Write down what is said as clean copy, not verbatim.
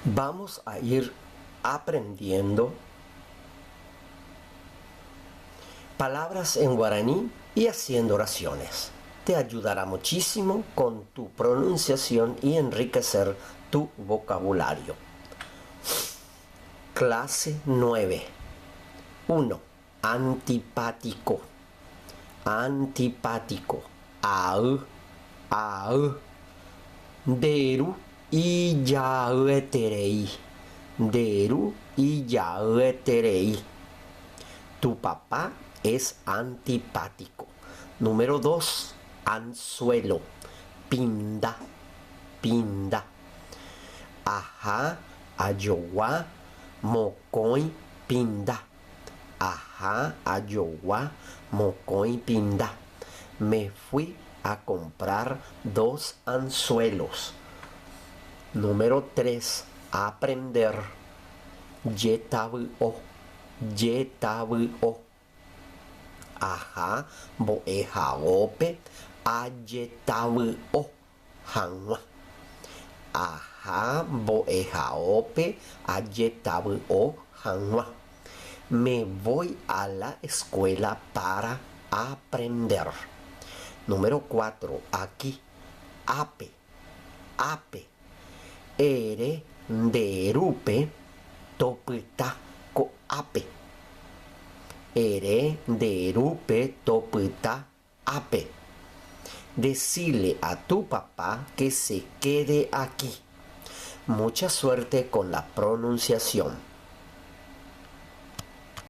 Vamos a ir aprendiendo palabras en guaraní y haciendo oraciones. Te ayudará muchísimo con tu pronunciación y enriquecer tu vocabulario. Clase 9. 1. Antipático. Antipático. Ay, ay. Nde ru ija'yeterei. Nde ru ija'yeterei. Tu papá es antipático. Número 2. Anzuelo. Pinda. Pinda. Aha ajogua mokõi pinda. Aha ajogua mokõi pinda. Me fui a comprar dos anzuelos. Número 3. Aprender. Jetavy'o. Jetavy'o. Aha mbo'ehaópe ajetavy'o hag̃ua. Aha mbo'ehaópe ajetavy'o hag̃ua. Me voy a la escuela para aprender. Número 4. Aquí. Ápe. Ápe. Ere nde rúpe topyta ko'ápe. Ere nde rúpe topyta ápe. Decile a tu papá que se quede aquí. Mucha suerte con la pronunciación.